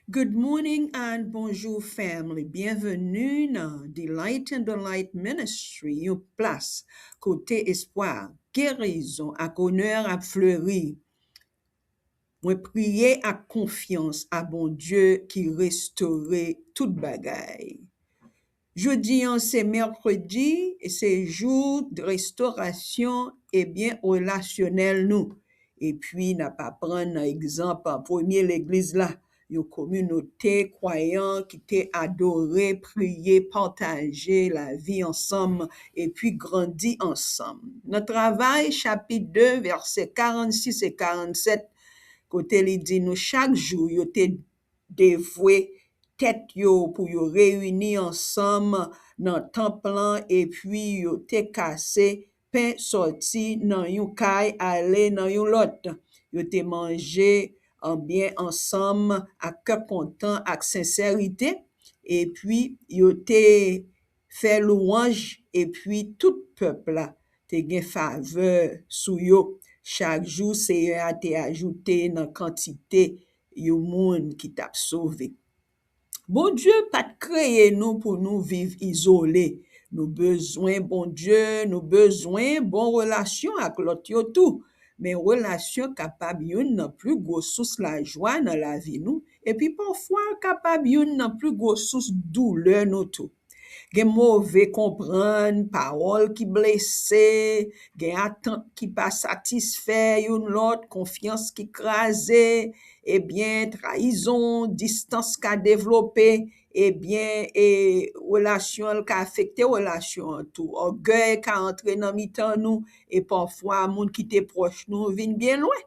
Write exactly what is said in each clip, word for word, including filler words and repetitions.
Good morning and bonjour, family. Byenveni nan Delight in the Light Ministry, yon plas kote espwa, gerizon ak onè ap fleri. Mwen priye ak konfyans a Bondye ki restore tout bagay. Jodi an se mèkredi, e se jou de restorasyon, ebyen, relasyonèl nou. Epi n ap aprann nan egzanp premye legliz la, yon kominote kwayan ki te adore, priye, pataje lavi ansanm, epi grandi ansanm. Nan Travay, chapit de, vèsè karannsis e karannsèt, kote li di nou chak jou yo te devwe tèt yo pou yo reyini ansanm nan tanp lan, epi yo te kase pen sòti nan yon kay ale nan yon lòt. Yo te manje anbyen ansanm ak kè kontan ak sensète, epi yo te fè lwanj, epi tout pèp la te gen favè sou yo. Chak jou, Seyè a te ajoute nan kantite yon moun ki t ap sove. Bondye pa t kreye nou pou nou viv izole. Nou bezwen Bondye, nou bezwen bon relasyon ak lòt yo tou. Men relasyon kapab youn nan pli gwo sous lajwa nan lavi nou, epi pafwa kapab youn nan pli gwo sous doulè nou tou. Gen move konprann, pawòl ki blese, gen atant ki pa satisfè youn lòt, konfyans ki kraze, ebyen, trayizon, distans ka devlope, ebyen, e relasyon, l ka afekte relasyon an tou. Ògèy ka antre nan mitan nou, e pafwa moun ki te pwòch nou vin byen lwen.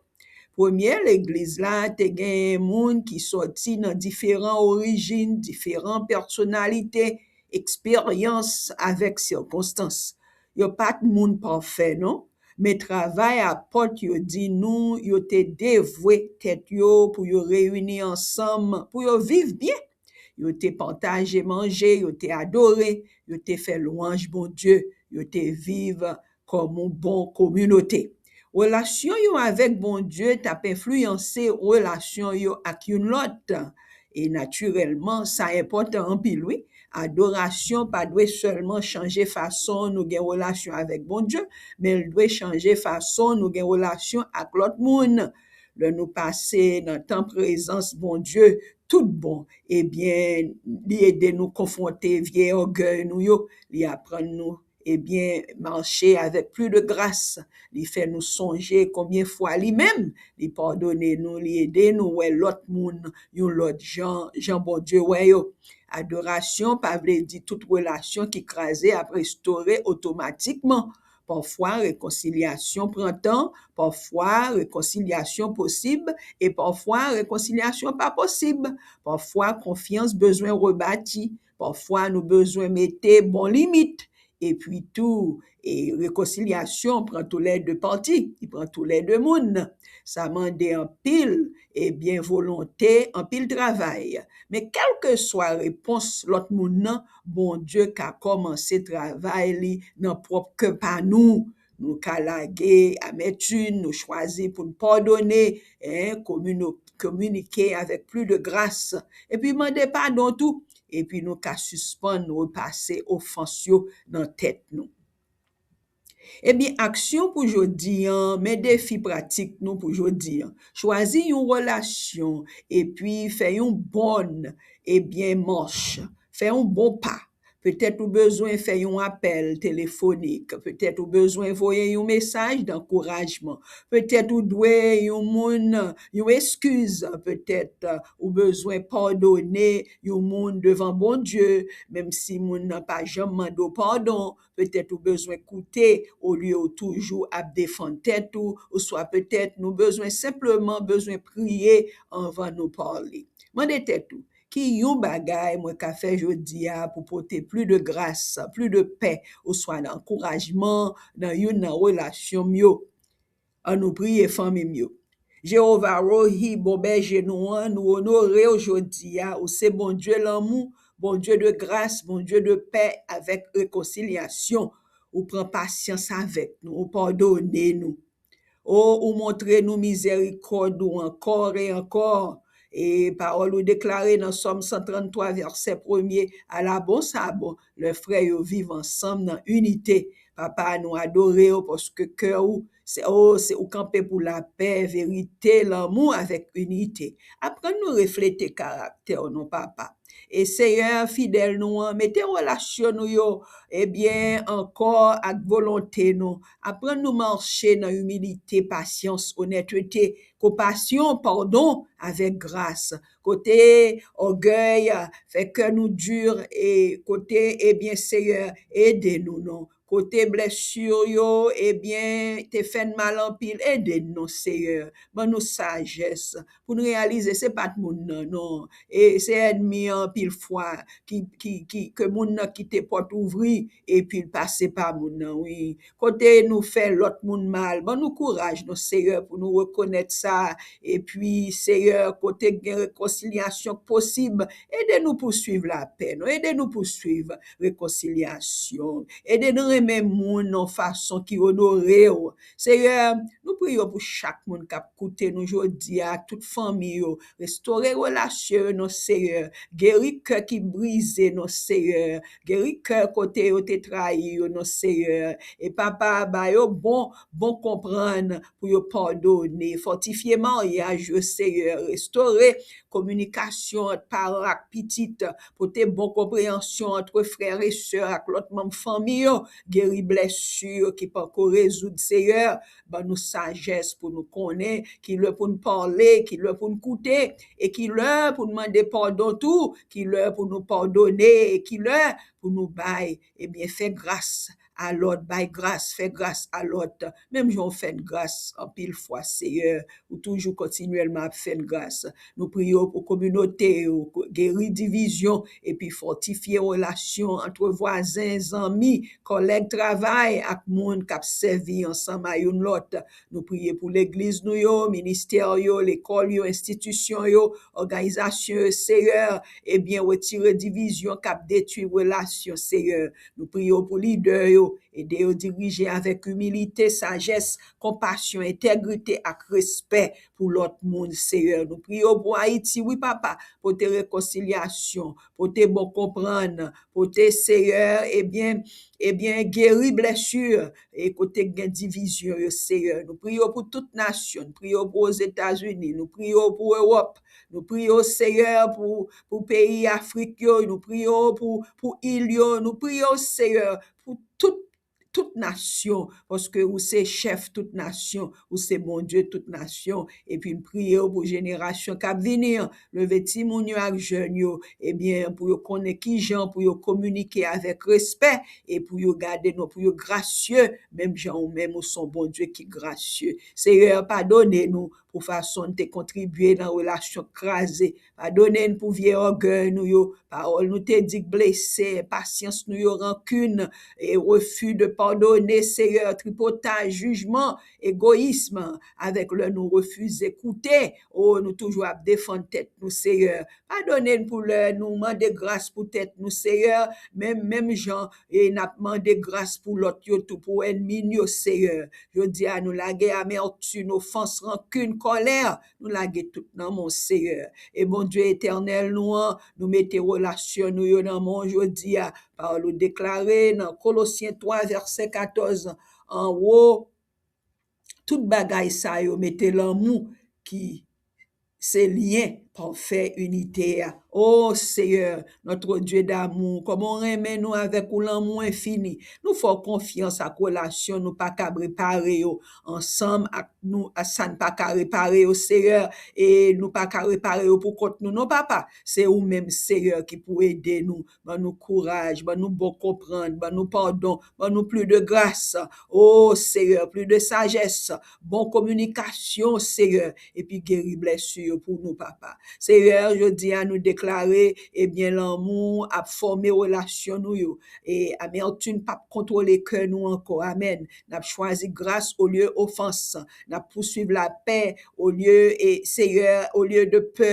Premye legliz la te gen moun ki sòti nan diferan orijin, diferan pèsonalite, eksperyans avèk sikonstans. Yo pa t moun pafè, non, men travay apot yo di nou yo te devwe tèt yo pou yo reyini ansanm, pou yo viv byen. Yo te pataje manje, yo te adore, yo te fè lwanj Bondye, yo te viv kòm yon bon kominote. Relasyon yo avèk Bondye t ap enfliyanse relasyon yo ak youn lòt. E natirèlman, sa enpòtan anpil, wi. Adorasyon pa dwe sèlman chanje fason nou gen relasyon avèk Bondye, men l dwe chanje fason nou gen relasyon ak lòt moun. Lè nou pase nan tan prezans Bondye tout bon, ebyen, li ede nou konfwonte vye ògèy nou yo, li aprann nou, ebyen, mache avèk pli de gras. Li fè nou sonje konbyen fwa li menm, li padone nou, li ede nou wè lòt moun yon lòt jan, jan Bondye wè yo. Adorasyon pa vle di tout relasyon ki kraze ap restore otomatikman. Pafwa, rekonsilyasyon pran tan, pafwa, rekonsilyasyon posib, e pafwa, rekonsilyasyon pa posib. Pafwa, konfyans bezwen rebati, pafwa, nou bezwen mete bon limit. Epi tou, e rekonsilyasyon pran tou lè de pati, li pran tou lè de moun. Sa mande anpil, ebyen, volonte, anpil travay. Men kèlkeswa repons lòt moun nan, Bondye ka kòmanse travay li nan pwòp kè pa nou. Nou ka lage amètim, nou chwazi pou n padone, en, komino-, kominike avèk pli de gras, epi mande padon tou. Epi nou ka sispann repase ofans yo nan tèt nou. Ebyen, aksyon pou jodi an, men defi pratik nou pou jodi an. Chwazi yon relasyon, epi fè yon bòn, ebyen, mach. Fè yon bon pa. Petèt ou bezwen fè yon apèl telefonik. Petèt ou bezwen voye yon mesaj dankourajman. Petèt ou dwe yon moun yon eskiz. Petèt, uh, ou bezwen padone yon moun devan Bondye, menm si moun nan pa janm mande w padon. Petèt ou bezwen koute olye w toujou ap defann tèt ou, oswa petèt nou bezwen senpleman bezwen priye anvan nou pale. Mande tèt ou, ki yon bagay mwen ka fè jodi a pou pote pli de gras, pli de pè, oswa ankourajman nan youn nan relasyon m yo? Ann nou priye, fanmi m yo. Jewova Rohi, bon bèje nou an, nou onore w jodi a. Ou se Bondye lanmou, Bondye de gras, Bondye de pè avèk rekonsilyasyon. Ou pran pasyans avèk nou, ou padone nou. O, ou montre nou mizèrikòd ou ankò e ankò. E pawòl ou deklare nan Sòm san tranntwa, vèsè premye, ala bon sa bon, lè frè yo viv ansanm nan inite. Papa, nou adore w paske kè ou, se, o, se ou kanpe pou lapè, verite, lanmou avèk inite. Aprann nou reflete karaktè w, non, Papa. E Seyè fidèl nou an, mete relasyon nou yo, ebyen, ankò ak volonte nou. Aprann nou mache nan imilite, pasyans, onètete, konpasyon, padon, avèk gras. Kote ògèy fè kè nou di, e kote, ebyen, Seyè, ede nou, non. Kote blèsi yo, ebyen, te fè n mal anpil, ede n, non, Seyè. Ban nou sajès pou n reyalize se pa t moun nan, non. E se ènmi an, anpil fwa, ki, ki, ki, ke moun nan kite pòt ouvri, epi l pase pa moun nan, wi. Kote nou fè lòt moun mal, ban nou kouraj, non, Seyè, pou nou rekonèt sa. Epi, Seyè, kote gen rekonsilyasyon k posib, ede nou pouswiv lapè, non. Ede nou pouswiv rekonsilyasyon. Ede nou renmen moun nan fason ki onore w. Seyè, nou priye w pou chak moun k ap koute nou jodi a, tout fanmi yo. Restore relasyon yo, non, Seyè. Geri kè ki brize, non, Seyè. Geri kè kote yo te trayi yo, non, Seyè. E Papa, ba yo bon, bon konprann pou yo padone. Fòtifye maryaj yo, Seyè. Restore kominikasyon ant paran ak pitit. Pote bon konpreyansyon ant frè e sè ak lòt manm fanmi yo. Geri blèsi yo ki panko rezoud, Seyè. Ban nou sajès pou nou konnen ki lè pou n pale, ki lè pou n koute, e ki lè pou n mande padon tou, ki lè pou nou padone, e ki lè pou nou bay, ebyen, fè gras a lòt, bay gras, fè gras a lòt. Menm jan w fè n gras anpil fwa, Seyè, ou toujou kontinyèlman ap fè n gras. Nou priye w pou kominote yo, geri divizyon, epi fòtifye relasyon ant vwazen, zanmi, kòlèg travay ak moun k ap sèvi ansanm a youn lòt. Nou priye pou legliz nou yo, ministè yo, lekòl yo, enstitisyon yo, òganizasyon yo, Seyè, ebyen, retire divizyon k ap detwi relasyon, Seyè. Nou priye w pou lidè yo, ede yo dirije avèk imilite, sajès, konpasyon, entegrite ak respè pou lòt moun, Seyè. Nou priye w pou Ayiti, wi, Papa, pote rekonsilyasyon, pote bon konprann, pote, Seyè, ebyen, ebyen, geri blèsi, e kote gen divizyon yo, Seyè. Nou priye w pou tout nasyon, nou priye w pou Ozetazini, nou priye w pou Ewòp, nou priye w, Seyè, pou, pou peyi Afrik yo, nou priye w pou, pou il yo, nou priye w, Seyè, pou tout, tout nasyon, paske ou se chèf tout nasyon, ou se Bondye tout nasyon, epi n priye w pou jenerasyon k ap vini an, leve timoun yo ak jèn yo, ebyen, pou yo konnen kijan pou yo kominike avèk respè, e pou yo gade non, pou yo grasye, menm jan ou menm ou se yon Bondye ki grasye. Seyè, padone nou pou fason n te kontribye nan relasyon k kraze. Padone n pou vye ògèy nou yo. Pawòl nou te di k blese, pasyans nou yo, rankin, e refi de padone, Seyè, tripotaj, jijman, egoyism, avèk lè nou refize koute, o, nou toujou ap defann tèt nou, Seyè. Padone n pou lè nou mande gras pou tèt nou, Seyè, menm, menm jan, e n ap mande gras pou lòt yo tou, pou ènmi n yo, Seyè. Jodi a, nou lage amètim, ofans, rankin, kòlè, nou lage tout nan men w, Seyè. E Bondye etènèl nou an, nou mete relasyon nou yo nan men w jodi a. Pawòl ou deklare nan Kolosyen twa, vèsè katòz anwo, tout bagay sa yo, mete lanmou ki se lyen pafè inite a. O Seyè, notre Dieu d'amour, kòman w renmen nou avèk yon lanmou enfini. Nou fè w konfyans ak relasyon nou pa kab repare yo ansanm ak nou, a sa n pa ka repare yo, Seyè, e nou pa ka repare yo pou kont nou, non, Papa. Se ou menm, Seyè, ki pou ede nou, ban nou kouraj, ban nou bon konprann, ban nou padon, ban nou plis de gras, o Seyè, plis de sajès, bon kominikasyon, Seyè, epi geri blèsi yo pou nou, Papa. Seyè, jodi a nou deklare, ebyen, lanmou ap fòme relasyon nou yo. E amètim p ap kontwole kè nou ankò. Amèn. N ap chwazi gras olye ofans. N ap pouswiv lapè olye, e, Seyè, olye de pè.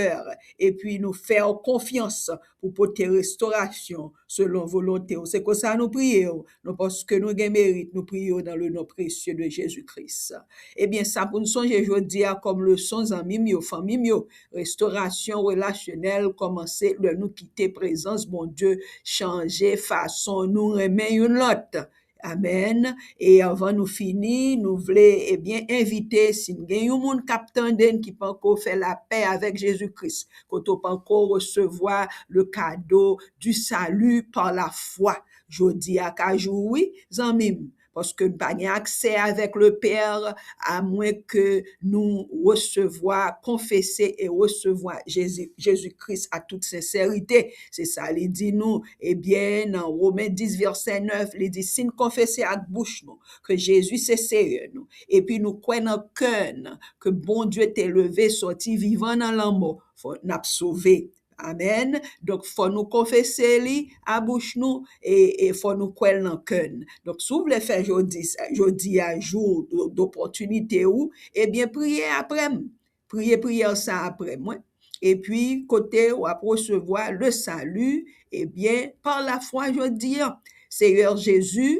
Epi nou fè w konfyans pou pote restorasyon selon volonte w. Se konsa nou priye w. Non paske nou gen merit, nou priye w dans le nom précieux de Jésus-Christ. Ebyen, sa pou n sonje jodi a kòm leson, zanmi m yo, fanmi m yo, restorasyon Relasyon relasyonèl kòmanse lè nou kite prezans Bondye chanje fason nou renmen youn lòt. Amèn. E anvan nou fini, nou vle, ebyen, envite, si n gen yon moun k ap tande n ki panko fè lapè avèk Jezi Kris, kote w panko resevwa le cadeau du salut par la foi, jodi a ka jou w, wi, zanmi m, paske n pa gen aksè avèk le Père, amwen ke nou resevwa, konfese e resevwa Jezi, Jezi Kris ak tout sensèrite. Se sa li di nou, ebyen, nan Women dis vèsè nèf, li di, si n konfese ak bouch nou ke Jezi se Seyè nou, epi nou kwè nan kè n ke Bondye te leve sòti vivan nan lanmò, fò n ap sove. Amèn. Donk, fò nou konfese li a bouch nou e, e fò nou kwè l nan kè n. Donk, si w vle fè jodi, jodi a jou d-, dopòtinite ou, ebyen, priye apre m. Priye priyè sa apre mwen. Epi, kote w ap resevwa le salut, ebyen, par la foi jodi a. Seyè Jezi,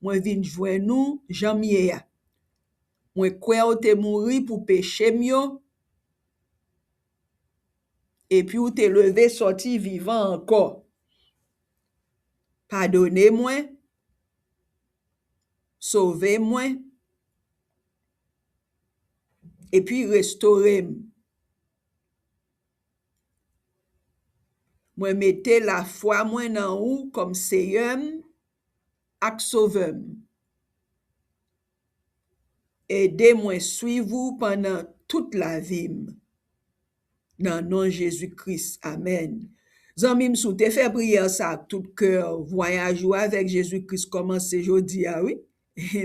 mwen vin jwenn ou jan m ye a. Mwen kwè w te mouri pou peche m yo, epi w te leve sòti vivan ankò. Padone mwen, sove mwen, epi restore m. Mwen mete lafwa mwen nan ou kòm Seyè m ak Sovè m. Ede mwen swiv ou pandan tout lavi m. Nan non Jezi Kris, amèn. Zanmi m, si w te fè priyè sa ak tout kè w, vwayaj ou avèk Jezi Kris kòmanse jodi a, wi.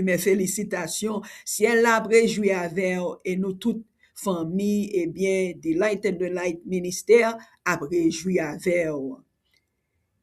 Men felisitasyon, syèl la ap rejwi avè w e nou tout, fanmi, ebyen, The Light and the Light Ministère ap rejwi avè w.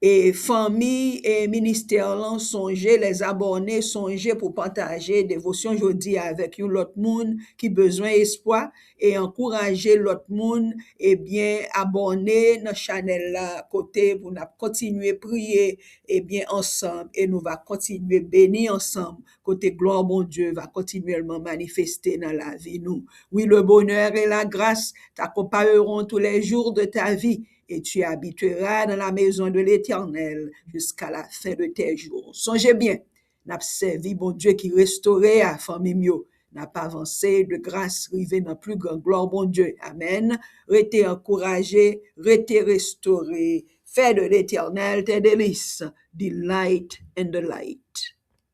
E fanmi e ministè lan, sonje, les abonnés, sonje pou pataje devosyon jodi a avèk yon lòt moun ki bezwen espwa e ankouraje lòt moun, ebyen, abòne nan chanèl la kote pou n ap kontinye priye, ebyen, ansanm e nou va kontinye beni ansanm kote glwa Bondye va kontinyèlman manifeste nan lavi nou. Oui, le bonheur et la grâce t'accompagneront tous les jours de ta vie et tu habiteras dans la maison de l'Éternel jusqu'à la fin de tes jours. Sonje byen, n ap sèvi Bondye ki restore a, fanmi m yo. N ap avanse de gras rive nan pli gran glwa Bondye. Amèn. Rete ankouraje, rete restore. Fais de l'Éternel tes délices. The light and the light.